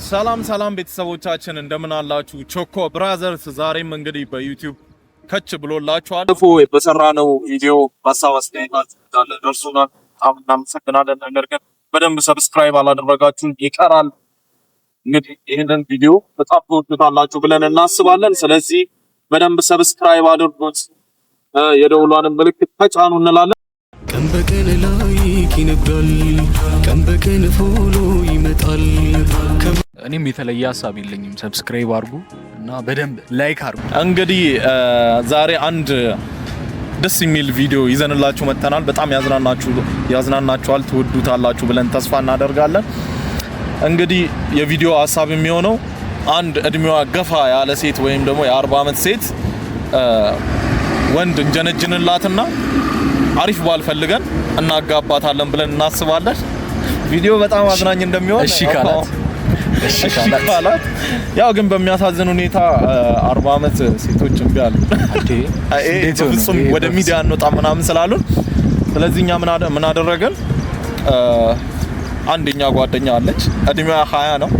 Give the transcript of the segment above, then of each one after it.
ሰላም ሰላም ቤተሰቦቻችን፣ እንደምን አላችሁ? ቾኮ Brothers ዛሬም እንግዲህ በ YouTube ከች ብሎላችኋል። በሰራነው ቪዲዮ ሀሳብ አስተያየታችሁ እንዳለ ደርሶናል። በጣም እናመሰግናለን። ነገር ግን በደንብ subscribe አላደረጋችሁን ይቀራል። እንግዲህ ይህንን ቪዲዮ በጣም ትወዱታላችሁ ብለን እናስባለን። ስለዚህ በደንብ subscribe አድርጉት፣ የደውሏንም ምልክት ተጫኑ እንላለን። ቀን በቀን like ይነግዳል፣ ቀን በቀን follow ይመጣል። እኔም የተለየ ሀሳብ የለኝም። Subscribe አድርጉ እና በደንብ like አድርጉ። እንግዲህ ዛሬ አንድ ደስ የሚል ቪዲዮ ይዘንላችሁ መጥተናል። በጣም ያዝናናችኋል፣ ትወዱታላችሁ ብለን ተስፋ እናደርጋለን። እንግዲህ የቪዲዮ ሀሳብ የሚሆነው አንድ እድሜዋ ገፋ ያለ ሴት ወይም ደግሞ የ40 ዓመት ሴት ወንድ እንጀነጅንላትና አሪፍ ባል ፈልገን እናጋባታለን ብለን እናስባለን። ቪዲዮ በጣም አዝናኝ እንደሚሆን እሺ ካላት፣ እሺ እሺ ካላት። ካላት። ያው ግን በሚያሳዝን ሁኔታ 40 ዓመት ሴቶች እምቢ አሉ። አይ እንዴት ሆኖ? በፍጹም ይሄ ወደ በፍጹም። ሚዲያ እንወጣ ምናምን ስላሉን፣ ስለዚህ እኛ ምን አደረግን? አንደኛ ጓደኛ አለች፣ እድሜዋ 20 ነው።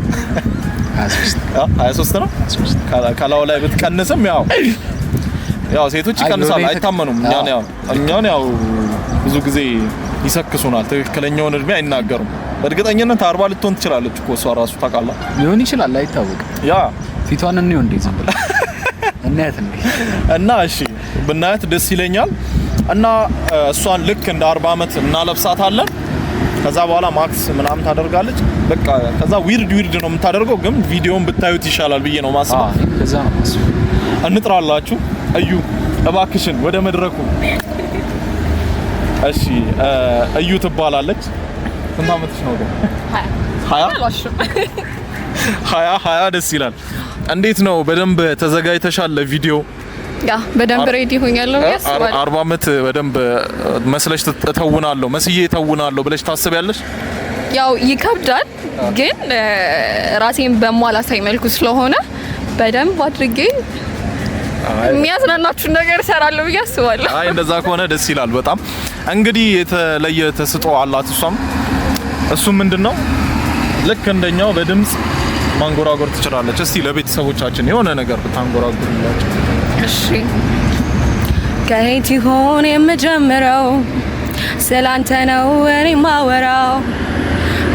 23። 23 ነው። ከላው ላይ ብትቀንስም ያው ሴቶች አይ፣ ይቀንሳሉ፣ የሆነ አይታመኑም። እኛን ያው ብዙ ጊዜ ይሰክሱናል። ትክክለኛውን እድሜ አይናገሩም። በእርግጠኝነት 40 ልትሆን ትችላለች እኮ እሷ ራሱ፣ ታውቃለህ። ሊሆን ይችላል፣ አይታወቅም። ፊቷን እንየው እንዴ፣ ዝም ብለን እናያት እንዴ? እና እሺ ብናያት ደስ ይለኛል። እና እሷን ልክ እንደ 40 ዓመት እናለብሳታለን። ከዛ በኋላ ማክስ ምናምን ታደርጋለች። በቃ ከዛ weird weird ነው የምታደርገው፣ ግን ቪዲዮን ብታዩት ይሻላል ብዬ ነው ማስበው። አዎ፣ እኔም እንደዛ ነው የማስበው። እንጥራላችሁ። እዩ እባክሽን ወደ መድረኩ። እሺ፣ እዩ ትባላለች። ስንት ዓመትሽ ነው ግን? 20፣ 20፣ 20፣ ደስ ይላል። እንዴት ነው፣ በደንብ ተዘጋጅተሻል ለቪዲዮ? Yeah፣ በደንብ ready ሆኛለሁ ብዬ አስባለሁ። 40 ዓመት በደንብ መስለሽ እተውናለሁ፣ መስዬ እተውናለሁ ብለሽ ታስቢያለሽ? ያው ይከብዳል፣ ግን ራሴን በማላሳይ መልኩ ስለሆነ በደንብ አድርጌ የሚያዝናናችሁን ነገር እሰራለሁ ብዬ አስባለሁ። አይ፣ እንደዛ ከሆነ ደስ ይላል በጣም። እንግዲህ የተለየ ተስጦ አላት እሷም። እሱም ምንድነው፣ ልክ እንደኛው በድምጽ ማንጎራጎር ትችላለች። እስቲ ለቤተሰቦቻችን የሆነ ነገር ብታንጎራጉርላቸው። እሺ። ከየት ይሆን የምጀምረው? ስላንተ ነው እኔ ማወራው፣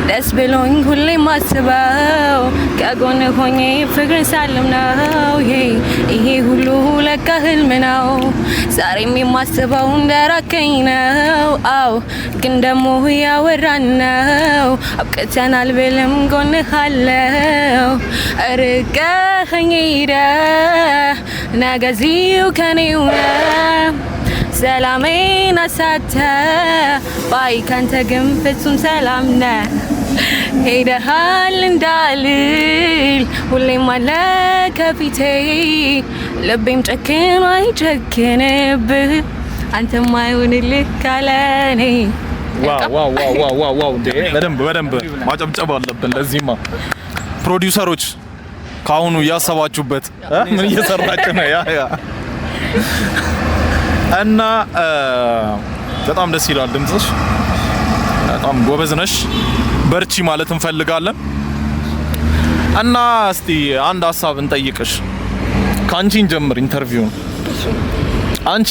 ደስ ብሎኝ ሁሌ ማስበው ከጎን ሆኜ ፍቅርን ሳልም ነው። ይሄ ሁሉ ለካ ህልም ነው። ዛሬም የማስበው እንደራከኝ ነው። አው ግን ደሞ ያወራን ነው፣ አብቅተናል ብልም ጎንህ አለው። ርቀኸኝ ሄደህ ነገ እዚሁ ከኔው ነህ፣ ሰላሜን አሳተ ባይ ካንተ ግን ፍጹም ሰላም ነህ። ሄደሃል እንዳልል ሁሌም አለ ከፊቴ፣ ልቤም ጨክኖ አይጨክንብህ፣ አንተም አይሆንልህ ካለኔ። Wow wow wow wow wow wow! እንዴ፣ በደንብ በደንብ ማጨብጨብ አለብን። ለዚህማ ፕሮዲውሰሮች ከአሁኑ እያሰባችሁበት እ ምን እየሰራችሁ ነው? Yeah፣ እና በጣም ደስ ይላል ድምፅሽ። በጣም ጎበዝ ነሽ። በርቺ ማለት እንፈልጋለን። እና እስቲ አንድ ሀሳብ እንጠይቅሽ። ከአንቺ እንጀምር interview ን። አንቺ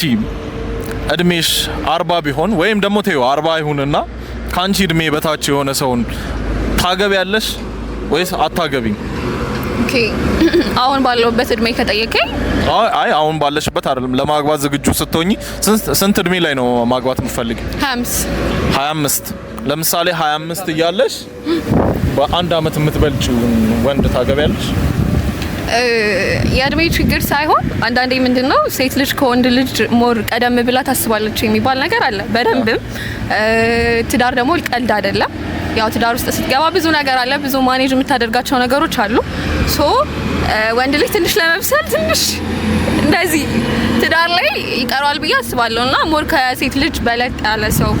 እድሜሽ 40 ቢሆን ወይም ደግሞ ተይው 40 ይሁንና ከአንቺ እድሜ በታች የሆነ ሰውን ታገቢያለሽ ወይስ አታገቢም? Okay፣ አሁን ባለሁበት እድሜ ከጠየቀኝ? አይ፣ አሁን ባለሽበት አይደለም። ለማግባት ዝግጁ ስትሆኚ ስንት እድሜ ላይ ነው ማግባት የምትፈልጊ? 25። 25። ለምሳሌ 25 እያለሽ በአንድ አመት የምትበልጪውን ወንድ ታገቢያለሽ? የእድሜ ችግር ሳይሆን አንዳንዴ ምንድን ነው፣ ሴት ልጅ ከወንድ ልጅ more ቀደም ብላ ታስባለች የሚባል ነገር አለ። በደንብም ትዳር ደግሞ ቀልድ አይደለም። ያው ትዳር ውስጥ ስትገባ ብዙ ነገር አለ፣ ብዙ manage የምታደርጋቸው ነገሮች አሉ። So ወንድ ልጅ ትንሽ ለመብሰል ትንሽ እንደዚህ ትዳር ላይ ይቀረዋል ብዬ አስባለሁ እና more ከሴት ልጅ በለጥ ያለ ሰው፣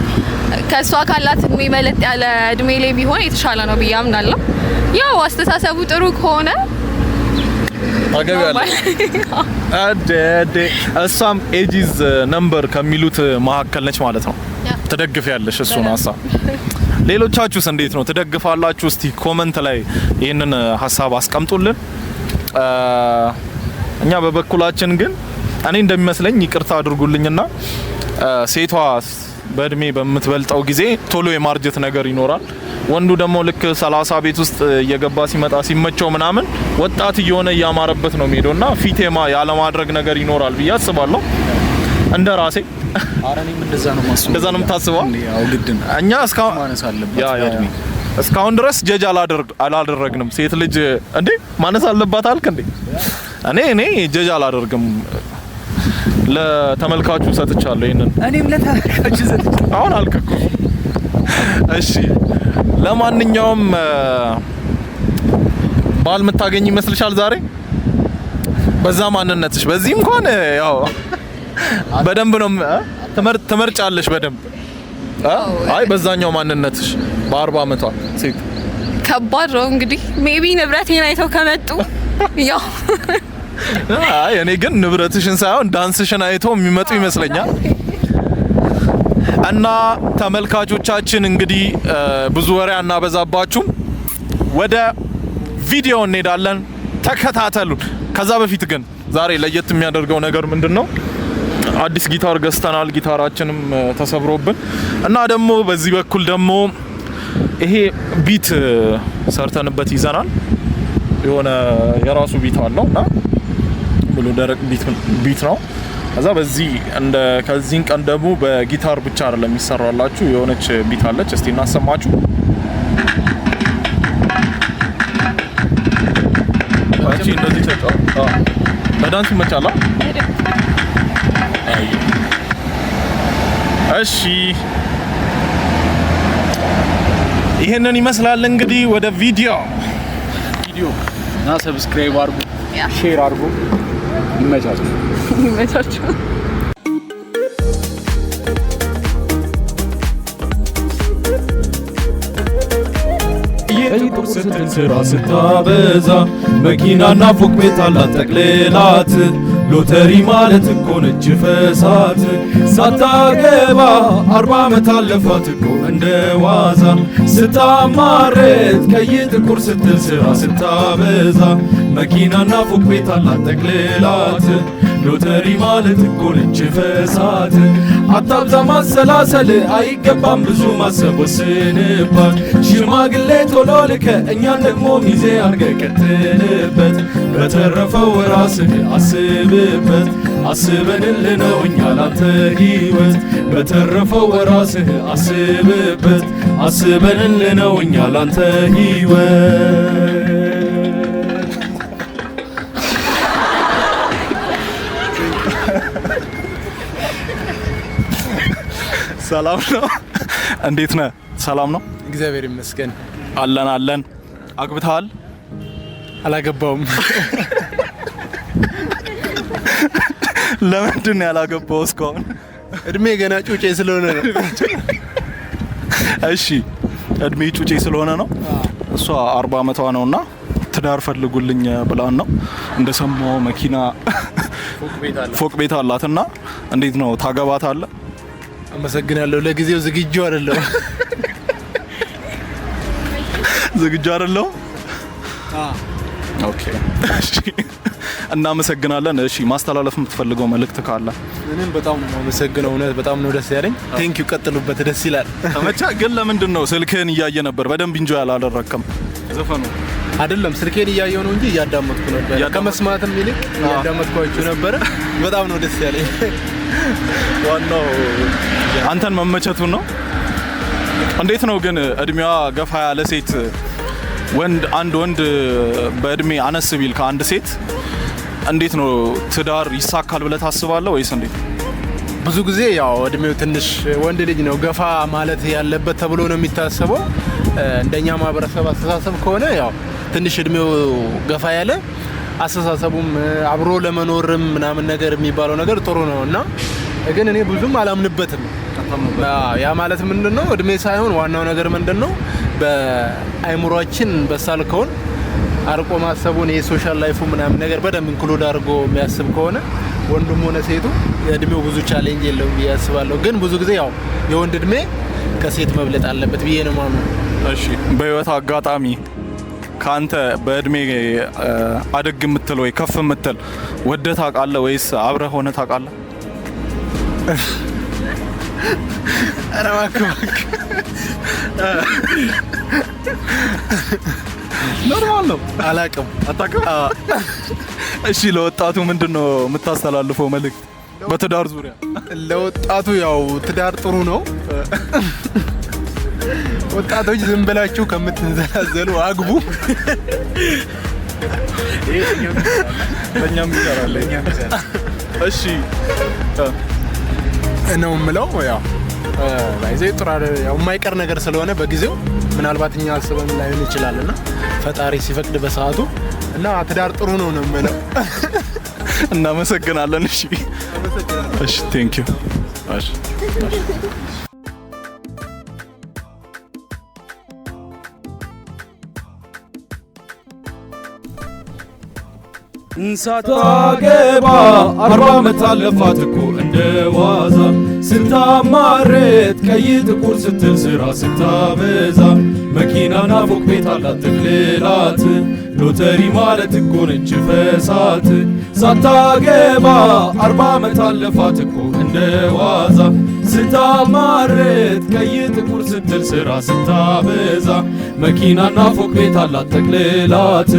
ከእሷ ካላት እድሜ በለጥ ያለ እድሜ ላይ ቢሆን የተሻለ ነው ብዬ አምናለሁ። ያው አስተሳሰቡ ጥሩ ከሆነ ታገቢያለሽ? አደ አደ፣ እሷም age is number ከሚሉት መካከል ነች ማለት ነው። ትደግፊያለሽ እሱን ሀሳብ? ሌሎቻችሁስ እንዴት ነው ትደግፋላችሁ? እስቲ comment ላይ ይህንን ሀሳብ አስቀምጡልን። እኛ በበኩላችን ግን እኔ እንደሚመስለኝ፣ ይቅርታ አድርጉልኝና፣ ሴቷ በእድሜ በምትበልጠው ጊዜ ቶሎ የማርጀት ነገር ይኖራል። ወንዱ ደግሞ ልክ 30 ቤት ውስጥ እየገባ ሲመጣ፣ ሲመቸው ምናምን ወጣት እየሆነ እያማረበት ነው የሚሄደው እና ፊት ያለማድረግ ነገር ይኖራል ብዬ አስባለሁ እንደ ራሴ። ኧረ እኔም እንደዛ ነው የማስበው። እንደዛ ነው የምታስበው? ያው ግድ ነው። እኛ እስካሁን ማነስ አለባት ያ በእድሜ። እስካሁን ድረስ judge አላደረግንም። ሴት ልጅ እንዴ ማነስ አለባት አልክ እንዴ? እኔ judge አላደርግም። ለተመልካቹ ሰጥቻለሁ ይሄንን። እኔም ለተመልካቹ ሰጥቻለሁ። አሁን አልክ እኮ። እሺ፣ ለማንኛውም ባል የምታገኝ ይመስልሻል ዛሬ በዛ ማንነትሽ? በዚህ እንኳን ያው በደንብ ነው ትመርጫለሽ በደንብ እ? አይ፣ በዛኛው ማንነትሽ በ40 አመቷ ሴት። ከባድ ነው እንግዲህ፣ maybe ንብረቴን አይተው ከመጡ ያው። አይ፣ እኔ ግን ንብረትሽን ሳይሆን ዳንስሽን አይቶ የሚመጡ ይመስለኛል። እና ተመልካቾቻችን እንግዲህ ብዙ ወሬ አናበዛባችሁም፣ ወደ ቪዲዮ እንሄዳለን። ተከታተሉን። ከዛ በፊት ግን ዛሬ ለየት የሚያደርገው ነገር ምንድን ነው? አዲስ ጊታር ገዝተናል። ጊታራችንም ተሰብሮብን እና ደግሞ በዚህ በኩል ደግሞ ይሄ beat ሰርተንበት ይዘናል። የሆነ የራሱ beat አለው እና ብሎ ደረቅ beat ነው። ከዛ በዚህ እንደ ከዚህን ቀን ደግሞ በጊታር ብቻ አይደለም የሚሰራላችሁ፣ የሆነች beat አለች። እስቲ እናሰማችሁ። አንቺ እንደዚህ ተጫው። አዎ፣ ለዳንስ ይመቻል። አይ፣ እሺ፣ ይሄንን ይመስላል እንግዲህ። ወደ ቪዲዮ። ቪዲዮ እና subscribe አድርጉ፣ share አድርጉ። ይመቻችሁ። ይመቻችሁ። ጥቁር ስትል ስራ ስታበዛ መኪናና ፎቅ ቤት አላት ጠቅልላት። ሎተሪ ማለት እኮ ነች ፈሳት። ሳታገባ 40 ዓመት አለፋት እኮ እንደ ዋዛ። ስታማርት ቀይ ጥቁር ስትል ስራ ስታበዛ መኪናና ፎቅ ቤት አላት ጠቅልላት። ሎተሪ ማለት እኮ ነች ፈሳት። አታብዛ ማሰላሰል፣ አይገባም ብዙ ማሰብ፣ ወስንባት። ሽማግሌ ቶሎ ልከ እኛን ደግሞ ሚዜ አርገ ቀጥልበት። በተረፈው ራስህ አስብበት፣ አስበንልህ ነው እኛ ላንተ ህይወት። በተረፈው ራስህ አስብበት፣ አስበንልህ ነው እኛ ላንተ ህይወት። ሰላም ነው? እንዴት ነህ? ሰላም ነው? እግዚአብሔር ይመስገን። አለን አለን። አግብተሃል? አላገባውም። ለምንድን ነው ያላገባው እስካሁን? እድሜ ገና ጩጬ ስለሆነ ነው። እሺ፣ እድሜ ጩጬ ስለሆነ ነው። እሷ 40 አመቷ ነውና ትዳር ፈልጉልኝ ብላን ነው። እንደሰማው መኪና፣ ፎቅ ቤት አላትና እንዴት ነው፣ ታገባታለህ? አመሰግናለሁ። ለጊዜው ዝግጁ አይደለሁም። ዝግጁ አይደለሁም። Okay፣ እሺ፣ እናመሰግናለን። እሺ፣ ማስተላለፍ የምትፈልገው መልእክት ካለ? እኔም በጣም ነው የማመሰግነው። እውነት በጣም ነው ደስ ያለኝ። Thank you፣ ቀጥሉበት፣ ደስ ይላል። ተመቻ? ግን ለምንድን ነው ስልክህን እያየ ነበር? በደንብ enjoy አላደረክም ዘፈኑ? አይደለም፣ ስልኬን እያየሁ ነው እንጂ እያዳመጥኩ ነበር። ከመስማትም ይልቅ እያዳመጥኳችሁ ነበረ። በጣም ነው ደስ ያለኝ። ዋናው አንተን መመቸቱን ነው። እንዴት ነው ግን እድሜዋ ገፋ ያለ ሴት ወንድ፣ አንድ ወንድ በእድሜ አነስ ቢል ከአንድ ሴት እንዴት ነው፣ ትዳር ይሳካል ብለህ ታስባለህ ወይስ እንዴት? ብዙ ጊዜ ያው እድሜው ትንሽ ወንድ ልጅ ነው ገፋ ማለት ያለበት ተብሎ ነው የሚታሰበው። እንደኛ ማህበረሰብ አስተሳሰብ ከሆነ ያው ትንሽ እድሜው ገፋ ያለ አስተሳሰቡም አብሮ ለመኖርም ምናምን ነገር የሚባለው ነገር ጥሩ ነው እና ግን እኔ ብዙም አላምንበትም። አዎ፣ ያ ማለት ምንድን ነው? እድሜ ሳይሆን ዋናው ነገር ምንድን ነው? በአይምሯችን በሳል ከሆን፣ አርቆ ማሰቡን የ social life ኡ ምናምን ነገር በደንብ include አድርጎ የሚያስብ ከሆነ ወንዱም ሆነ ሴቱ የእድሜው ብዙ challenge የለውም ብዬ አስባለሁ። ግን ብዙ ጊዜ ያው የወንድ እድሜ ከሴት መብለጥ አለበት ብዬ ነው የማምነው። እሺ፣ በህይወት አጋጣሚ ከአንተ በእድሜ አደግ የምትል ወይ ከፍ የምትል ወደህ ታውቃለህ ወይስ አብረህ ሆነ ታውቃለህ? ኧረ እባክህ እባክህ። Normal ነው። አላውቅም። አታውቅም? እሺ፣ ለወጣቱ ምንድን ነው የምታስተላልፈው መልእክት በትዳር ዙሪያ? ለወጣቱ ያው ትዳር ጥሩ ነው። ወጣቶች ዝም ብላችሁ ከምትንዘላዘሉ አግቡ። ለእኛም ይሰራል። እሺ ነው የምለው። ያው ባይዜ ጥሩ ያው የማይቀር ነገር ስለሆነ በጊዜው ምናልባት እኛ አስበን ላይሆን ይችላል እና ፈጣሪ ሲፈቅድ በሰዓቱ እና ትዳር ጥሩ ነው ነው የምለው። እናመሰግናለን። እሺ እሺ፣ thank you። እሺ። ሳታገባ 40 ዓመት አለፋት እኮ እንደ ዋዛ፣ ስታማርጥ ቀይ ጥቁር ስትል ስራ ስታበዛ፣ መኪናና ፎቅ ቤት አላት ጠቅልላት፣ ሎተሪ ማለት እኮ ነች ፈሳት። ሳታገባ 40 ዓመት አለፋት እኮ እንደ ዋዛ፣ ስታማርጥ ቀይ ጥቁር ስትል ስራ ስታበዛ፣ መኪናና ፎቅ ቤት አላት ጠቅልላት፣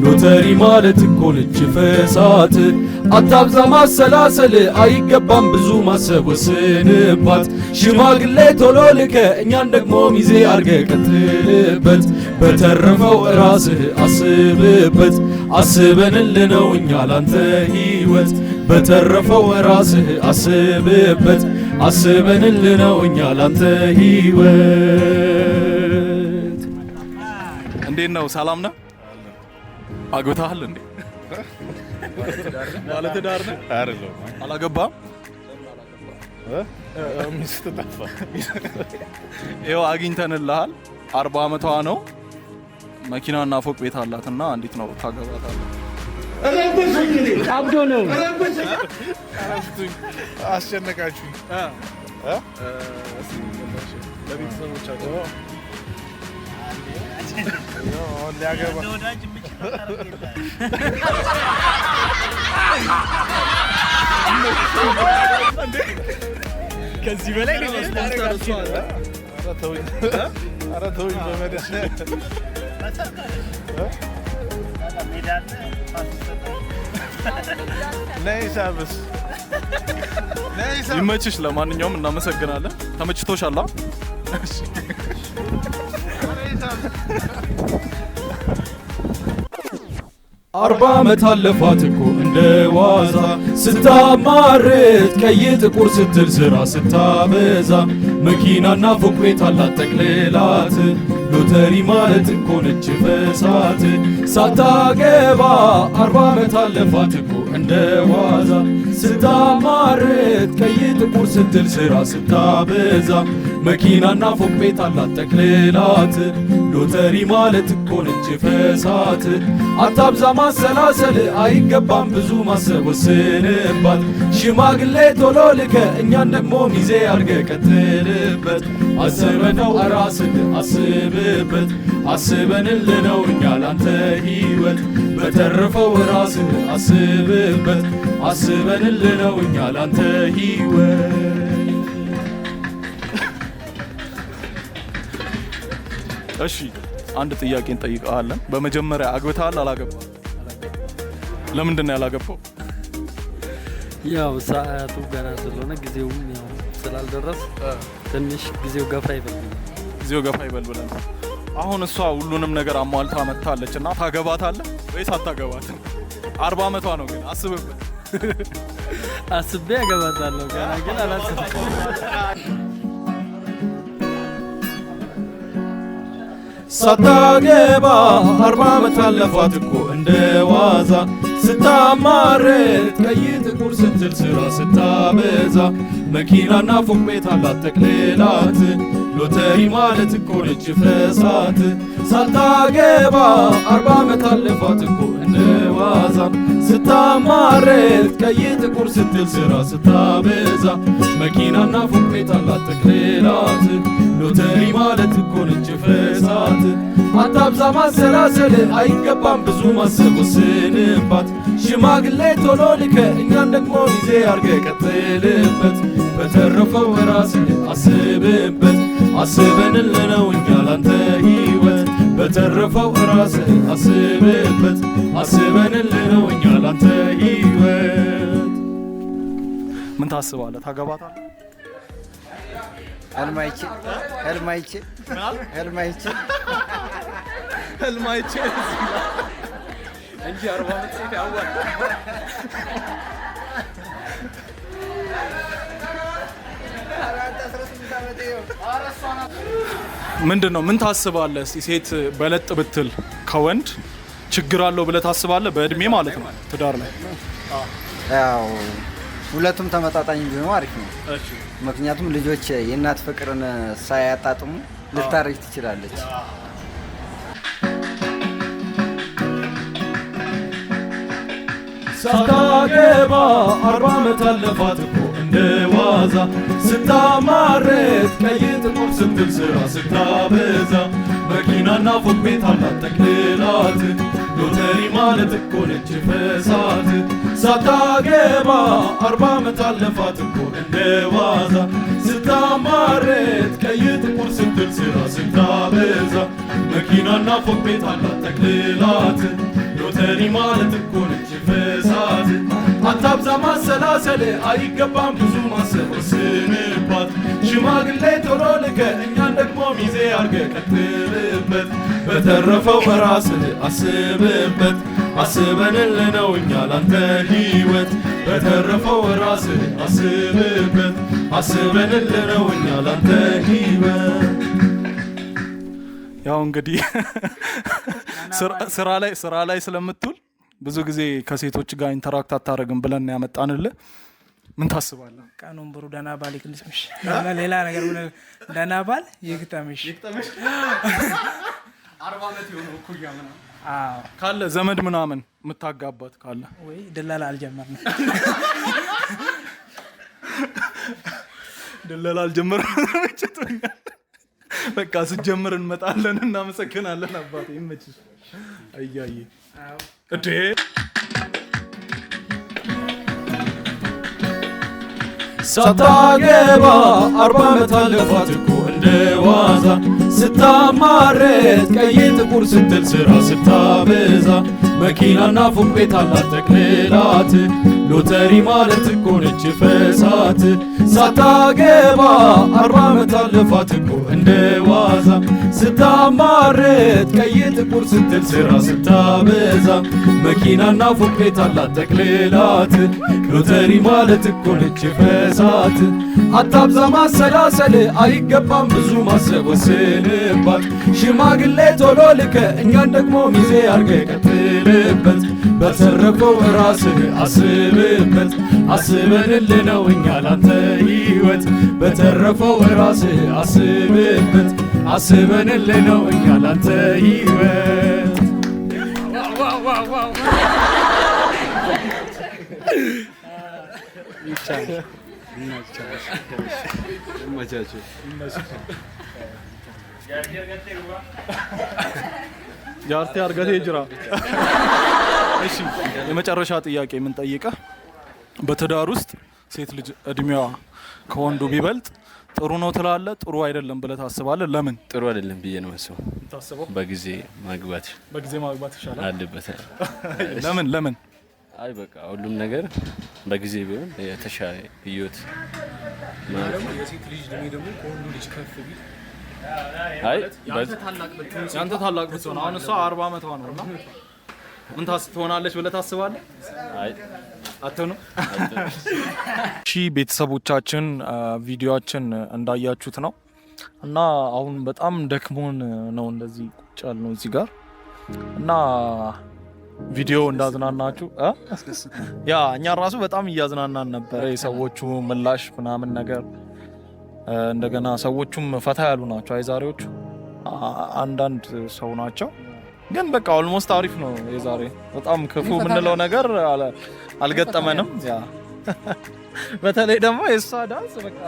ሎተሪ ማለት እኮ ነች ፈሳት። አታብዛ ማሰላሰል፣ አይገባም ብዙ ማሰብ፣ ወስንባት። ሽማግሌ ቶሎ ልከ እኛን ደግሞ ሚዜ አርገ ቀጥልበት። በተረፈው ራስህ አስብበት፣ አስበንልነው እኛ ላንተ ህይወት። በተረፈው ራስህ አስብበት፣ አስበንልነው እኛ ላንተ ህይወት። እንዴት ነው? ሰላም ነህ? አግብተሃል እንዴ? ባለትዳር ነህ? አይደለም። አላገባም? ሚስት ጠፋ። ይኸው አግኝተንልሃል። 40 ዓመቷ ነው። መኪናና ፎቅ ቤት አላትና እንዴት ነው ታገባታለህ? አስጨነቃችሁኝ። ለቤተሰቦቻቸው ሊያገባ ከዚህ በላይ ኧረ ተውኝ በመድኃኒዓለም። ነይ ሳብስ ነይ ሳብስ። ይመችሽ። ለማንኛውም እናመሰግናለን። ተመችቶሻል? 40 ዓመት አለፋት እኮ እንደ ዋዛ፣ ስታማርጥ ቀይ ጥቁር ስትል ስራ ስታበዛ፣ መኪናና ፎቅ ቤት አላት ጠቅልላት፣ ሎተሪ ማለት እኮ ነች ፈሳት። ሳታገባ 40 ዓመት አለፋት እኮ እንደ ዋዛ፣ ስታማርጥ ቀይ ጥቁር ስትል ስራ ስታበዛ፣ መኪናና ፎቅ ቤት አላት ጠቅልላት፣ ሎተሪ ማለት እኮ ነች ፈሳት። አታብዛ ማሰላሰል፣ አይገባም ብዙ ማሰብ፣ ወስንባት። ሽማግሌ ቶሎ ልከ እኛን ደግሞ ሚዜ አርገ ቀጥልበት። አስበነው ራስህ አስብበት፣ አስበንልነው እኛ ላንተ ህይወት። በተረፈው ራስህ አስብበት፣ አስበንልነው እኛ ላንተ ህይወት። እሺ፣ አንድ ጥያቄ እንጠይቀሃለን። በመጀመሪያ አግብተሃል? አላገባም? ለምንድን ነው ያላገባው? ያው ሰዓቱ ገና ስለሆነ ጊዜውም ያው ስላልደረስ ትንሽ ጊዜው ገፋ ይበል። ጊዜው ገፋ ይበል ብለን ነው። አሁን እሷ ሁሉንም ነገር አሟልታ መጥታለች እና ታገባታለህ ወይስ አታገባትም? 40 ዓመቷ ነው ግን አስብበት። አስቤ ያገባታለሁ፣ ገና ግን አላሰብኩም። ሳታገባ 40 ዓመት አለፋት እኮ እንደ ዋዛ፣ ስታማርጥ ቀይ ጥቁር ስትል ስራ ስታበዛ መኪናና ፎቅ ቤት አላት ጠቅልላት ሎተሪ ማለት እኮ ነች ፈሳት ሳታገባ 40 ዓመት አለፋት እኮ እንደ ዋዛ ስታማርጥ ቀይ ጥቁር ስትል ስራ ስታበዛ መኪናና ፎቅ ቤት አላት ጠቅልላት ሎተሪ ማለት እኮ ነች ፈሳት አታብዛ ማሰላሰል አይገባም ብዙ ማሰብ ወስንባት ሽማግሌ ቶሎ ልከ እኛን ደግሞ ሚዜ አርገ ቀጥልበት በተረፈው ራስህ አስብበት አስበንልህ ነው እኛ ላንተ ህይወት በተረፈው ራስህ አስብበት አስበንልህ ነው እኛ ላንተ ህይወት። ምን ታስባለህ? ታገባታለህ? ህልም አይቼ ህልም አይቼ ህልም አይቼ ህልም አይቼ እንጂ 40 ዓመት ሴት ያዋል። ምንድነው? ምን ታስባለህ? እስቲ ሴት በለጥ ብትል ከወንድ ችግር አለው ብለህ ታስባለህ? በእድሜ ማለት ነው ትዳር ላይ። ያው ሁለቱም ተመጣጣኝ ቢሆኑ አሪፍ ነው። ምክንያቱም ልጆች የእናት ፍቅርን ሳያጣጥሙ ልታረጅ ትችላለች። ሳታገባ 40 ዓመት አለፋት እኮ እንደ ዋዛ ስታማርጥ ቀይ ጥቁር ስትል ስራ ስታበዛ መኪናና ፎቅ ቤት አላት ጠቅልላት ሎተሪ ማለት እኮ ነች ፈሳት ሳታገባ 40 ዓመት አለፋት እኮ እንደ ዋዛ ስታማርጥ ቀይ ጥቁር ስትል ስራ ስታበዛ መኪናና ፎቅ ቤት አላት ጠቅልላት ሎተሪ ማለት እኮ ነች ፈሳት አታብዛ ማሰላሰል አይገባም ብዙ ማሰብ ወስንባት ሽማግሌ ቶሎ ልከ እኛን ደግሞ ሚዜ አርገ ቀጥልበት በተረፈው ራስህ አስብበት አስበንልህ ነው እኛ ላንተ ህይወት በተረፈው ራስህ አስብበት አስበንልህ ነው እኛ ላንተ ህይወት። ያው እንግዲህ ስራ ላይ ስለምትውል ብዙ ጊዜ ከሴቶች ጋር interact አታረግም ብለን ያመጣንልህ። ምን ታስባለህ? ቀኑን ብሩ ደህና ባል ይግጥምሽ። ሌላ ነገር ምን ደህና ባል ይግጠምሽ። ይግጠምሽ። 40 ዓመት የሆነው እኩያ ምናምን አዎ ካለ ዘመድ ምናምን የምታጋባት ካለ ወይ ድለላ አልጀመርንም። ድለላ አልጀመርንም። ተመችቶኛል። በቃ ስጀምር እንመጣለን። እናመሰግናለን አባቴ፣ ይመችሽ። አያዬ እዴ ሳታገባ 40 ዓመት አለፋት እኮ እንደ ዋዛ ስታማርጥ ቀይ ጥቁር ስትል ስራ ስታበዛ መኪናና ፎቅ ቤት አላት ጠቅልላት ሎተሪ ማለት እኮ ነች ፈሳት ሳታገባ 40 ዓመት አለፋት እኮ እንደ ዋዛ ስታማርጥ ቀይ ጥቁር ስትል ስራ ስታበዛ መኪናና ፎቅ ቤት አላት ጠቅልላት ሎተሪ ማለት እኮ ነች ፈሳት አታብዛ ማሰላሰል አይገባም ብዙ ማሰብ ወስንባት ሽማግሌ ቶሎ ልከ እኛን ደግሞ ሚዜ አርገ ቀጥልበት በተረፈው ራስህ አስብበት አስበንልህ ነው እኛ ላንተ ህይወት በተረፈው ራስህ አስብበት አስበንልህ ነው እኛ ላንተ ህይወት። ጃርቴ አርገቴ ጅራ። እሺ የመጨረሻ ጥያቄ የምንጠይቀህ በትዳር ውስጥ ሴት ልጅ እድሜዋ ከወንዱ ቢበልጥ ጥሩ ነው ትላለህ? ጥሩ አይደለም ብለህ ታስባለህ? ለምን? ጥሩ አይደለም ብዬ ነው የማስበው። የምታስበው? በጊዜ ማግባት በጊዜ ማግባት ይሻላል አለበት። ለምን ለምን? አይ በቃ ሁሉም ነገር በጊዜ ቢሆን የተሻለ ህይወት ደግሞ የሴት ልጅ እድሜ ደግሞ ከወንዱ ልጅ ከፍ ቢል አይ ያንተ ታላቅ ብትሆን አሁን እሷ 40 ዓመቷ ነው እና ምን ትሆናለች ብለህ ታስባለህ? አይ አትሆንም። እሺ ቤተሰቦቻችን ቪዲዮአችን እንዳያችሁት ነው እና አሁን በጣም ደክሞን ነው እንደዚህ ቁጭ ያልነው እዚህ ጋር እና ቪዲዮ እንዳዝናናችሁ፣ yeah፣ እኛ ራሱ በጣም እያዝናናን ነበረ። የሰዎቹ ምላሽ ምናምን ነገር፣ እንደገና ሰዎቹም ፈታ ያሉ ናቸው። አይ ዛሬዎቹ አንዳንድ ሰው ናቸው፣ ግን በቃ almost አሪፍ ነው። የዛሬ በጣም ክፉ የምንለው ነገር አልገጠመንም። Yeah፣ በተለይ ደግሞ የእሷ ዳንስ በቃ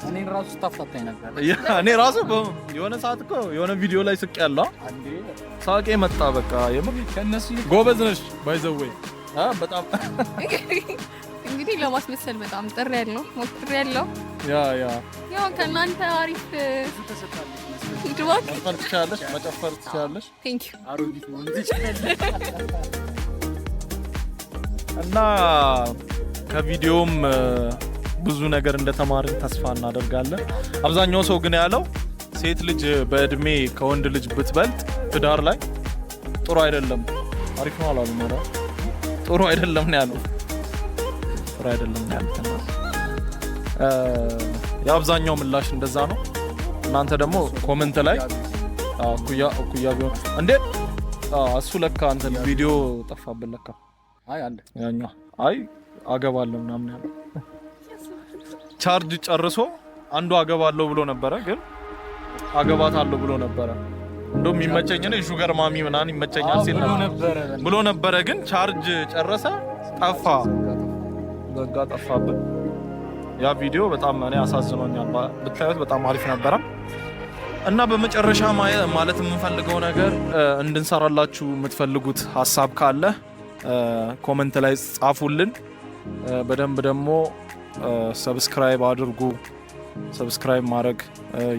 እኔን ራሱ ስታፍታታኝ ነበር። እኔ ራሱ የሆነ ሰዓት እኮ የሆነ ቪዲዮ ላይ ስቅ ያለው ሳቄ መጣ። በቃ የምር ከእነሱ ጎበዝ ነሽ by the way፣ በጣም። እንግዲህ ለማስመሰል በጣም ጥሬ ያለው ሞክሬ ያለው። Yeah. ያው ከእናንተ አሪፍ feedback መጨፈር ትችላለሽ፣ መጨፈር ትችላለሽ። Thank you. አሮጊት መሆን ትችላለሽ። እና ከቪዲዮም ብዙ ነገር እንደተማርን ተስፋ እናደርጋለን። አብዛኛው ሰው ግን ያለው ሴት ልጅ በእድሜ ከወንድ ልጅ ብትበልጥ ትዳር ላይ ጥሩ አይደለም። አሪፍ ነው አላሉም። ኧረ ጥሩ አይደለም ነው ያለው። ጥሩ አይደለም ነው ያሉት። እና የአብዛኛው ምላሽ እንደዛ ነው። እናንተ ደግሞ comment ላይ እኩያ እኩያ ቢሆን እንዴ፣ እሱ ለካ እንትን ቪዲዮ ጠፋብን ለካ። አይ አለ። ያኛው አይ አገባለሁ ምናምን ያለው ቻርጅ ጨርሶ አንዱ አገባለሁ ብሎ ነበረ፣ ግን አገባታለሁ ብሎ ነበረ። እንደውም የሚመቸኝ ነው የ sugar mommy ምናምን ይመቸኛል ሲል ነበረ ብሎ ነበረ፣ ግን ቻርጅ ጨረሰ፣ ጠፋ፣ ዘጋ፣ ጠፋብን። ያ ቪዲዮ በጣም እኔ አሳዝኖኛል። ብታዩት በጣም አሪፍ ነበረ። እና በመጨረሻ ማለት የምንፈልገው ነገር እንድንሰራላችሁ የምትፈልጉት ሀሳብ ካለ comment ላይ ጻፉልን። በደንብ ደግሞ subscribe አድርጉ። Subscribe ማድረግ፣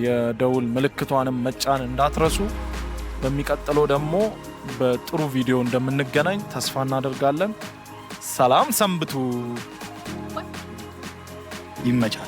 የደውል ምልክቷንም መጫን እንዳትረሱ። በሚቀጥለው ደግሞ በጥሩ ቪዲዮ እንደምንገናኝ ተስፋ እናደርጋለን። ሰላም ሰንብቱ። ይመቻችሁ።